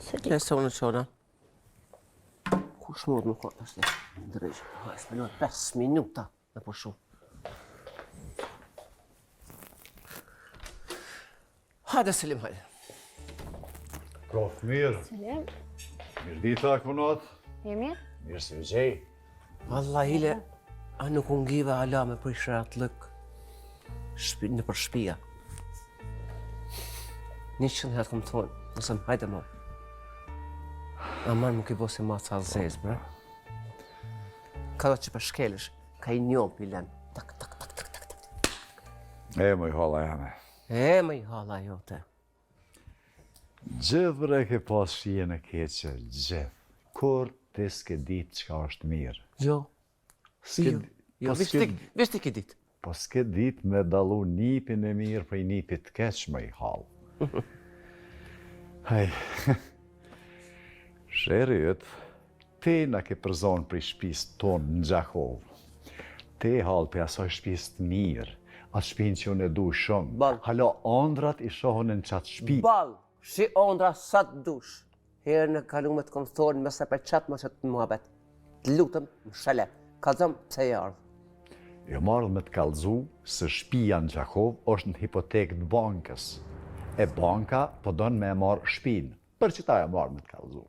Nëse unë qona. Kush mund më thotë tash? Drejt. Ha, s'më 5 minuta me pushu. Hajde, Selim, hajde. Prof, mirë. Selim. Mirë dita, kunat. Je mirë? Mirë se ju gjej. Allah, hile, a nuk u ngive ala me prish rahatllëk shpi, nëpër shpia. Njëqind herë t'kom thonë, nëse më hajde mo. Aman më ki bo si maca zezë, bre. Ka do që për shkelësh, ka i njomë për i lënë. Tak, tak, tak, tak, tak, tak. E, moj halla jame. E, moj halla jote. Gjithë bre ke pas shijen e keqe, gjithë. Kur ti s'ke ditë çka është mirë. Jo. S'ke, jo, jo, po veç s'ke, ti, veç ti ke ditë. po s'ke ditë me dallu nipin e mirë prej nipit të keq, moj hallë. Hej. Sherri yt, Ti na ke përzonë prej shpisë tonë në Gjakovë. Ti hallë prej asaj shpisë të mirë, atë shpinë që unë e du shumë. Ball. Hala ondrat i shoh unë në qatë shpi. Ball, shi ondra sa të dush. Herën e kalume të kom thonë, mos e përçat më qëtë muhabet. Të lutem, më shele. Kallzom pse je ardhë. Jom ardhë me të kallzu se shpia në Gjakovë është në hipotekë të bankës. E banka po don me e marrë shpinë. Për qëta jam ardhë me të kallzu.